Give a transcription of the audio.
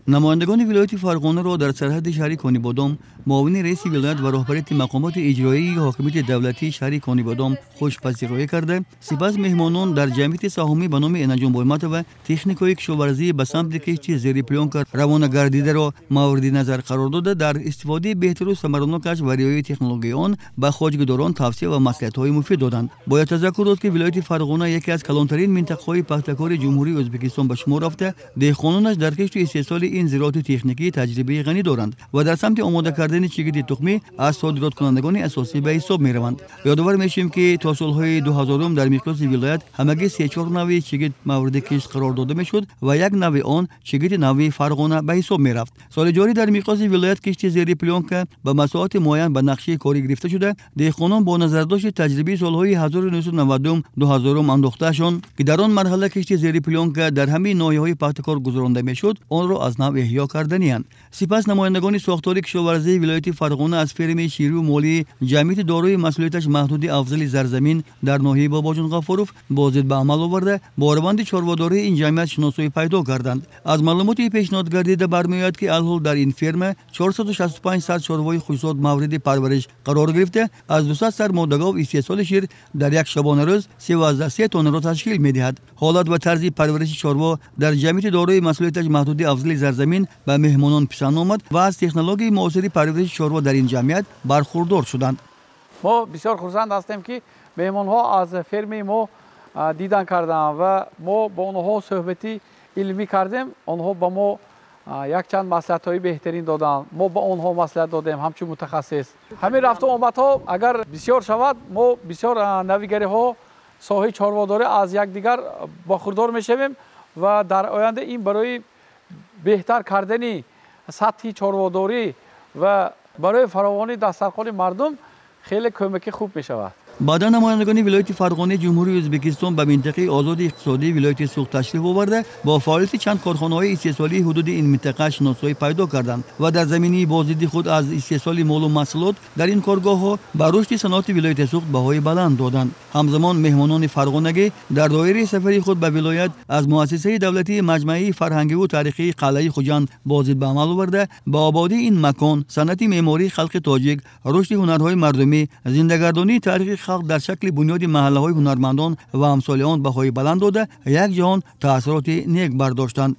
Намояндагони вилояти Фарғонаро дар сарҳади шаҳри Конибодом муовини раиси вилоят ва роҳбарияти мақомоти иҷроии ҳокимияти давлатии шаҳри Конибодом хушпазироӣ карда, сипас меҳмонон дар ҷамъияти саҳомӣ ба номи Энаҷон Бойматова техникаҳои кишоварзӣ ба самти кишти зери плёнка равона гардидаро мавриди назар қарор дода, дар истифодаи беҳтару самаранокаш ва риояи технологияи он ба хоҷагидорон тавсия ва маслиҳатҳои муфид доданд. Бояд тазаккур дод, ки вилояти Фарғона яке аз калонтарин минтақаҳои пахтакори Ҷумҳурии Ӯзбекистон ба шумор рафта, деҳқононаш дар кишту истеҳсоли ин зироати техникӣ таҷрибаи ғанӣ доранд ва дар самти омода кардани чигити тухмӣ аз содироткунандагони асосӣ ба ҳисоб мераванд. Ёдовар мешавем, ки то солҳои 2000 дар миқёси вилоят ҳамагӣ 3-4 навъи чигит мавриди кишт қарор дода мешуд ва як навъи он чигити навъи Фарғона ба ҳисоб мерафт. Соли ҷорӣ дар миқёси вилоят кишти зери плёнка ба масоҳати муайян ба нақшаи корӣ гирифта шуда, деҳқонон бо назардошти таҷрибаи солҳои 1992-2000 андохтаашон, ки дар он марҳала кишти зери плёнка дар ҳамаи ноҳияҳои пахтакор гузаронда мешуд, онро аз нав эҳё карданианд. Сипас намояндагони сохтори кишоварзии вилояти Фарғона аз фермаи ширию молии ҷамъияти дорои масъулияташ маҳдуди Афзали Зарзамин дар ноҳияи Бобоҷон Ғафуров боздид ба амал оварда, бо раванди чорводории ин ҷамъият шиносоӣ пайдо карданд. Аз маълумоти пешниҳод гардида бармеояд, ки алҳол дар ин ферма 465 сар чорвои хушзод мавриди парвариш қарор гирифта, аз 200 сар модагов истеҳсоли шир дар як шабонарӯз 33 тоннаро ташкил медиҳад. Ҳолат ва тарзи парвариши чорво дар ҷамъияти дорои масъулияташ маҳдуди Афзали Зарзамин ба меҳмонон писанд омад ва аз технологияи муосири парвариши чорво дар ин ҷамъият бархурдор шуданд. Мо бисёр хурсанд ҳастем, ки меҳмонҳо аз фермаи мо дидан карданд ва мо бо онҳо суҳбати илмӣ кардем. Онҳо ба мо якчанд маслиҳатҳои беҳтарин доданд. Мо ба онҳо маслиҳат додем ҳамчун мутахассис. Ҳамин рафту омадҳо агар бисёр шавад, мо бисёр навигариҳо соҳаи чорводорӣ аз якдигар бохурдор мешавем ва дар оянда ин барои беҳтар кардани сатҳи чорводорӣ ва барои фаровонии дастархони мардум хеле кӯмаки хуб мешавад. Баъдан намояндагони вилояти Фарғонаи Ҷумҳурии Ӯзбекистон ба минтақаи озоди иқтисодии вилояти Суғд ташриф оварда, бо фаъолияти чанд корхонаҳои истеҳсолии ҳудуди ин минтақа шиносоӣ пайдо карданд ва дар заминаи боздиди худ аз истеҳсоли молу маҳсулот дар ин коргоҳҳо ба рушди саноати вилояти Суғд баҳои баланд доданд. Ҳамзамон меҳмонони фарғонагӣ дар доираи сафари худ ба вилоят аз муассисаи давлатии маҷмаи фарҳангиву таърихии қалъаи Хуҷанд боздид ба амал оварда, ба ободии ин макон, санъати меъмории халқи тоҷик, рушди ҳунарҳои мардумӣ, зиндагардонии таърихи халқ дар шакли бунёди маҳаллаҳои ҳунармандон ва амсоли он баҳои баланд дода, як ҷаҳон таассуроти нек бардоштанд.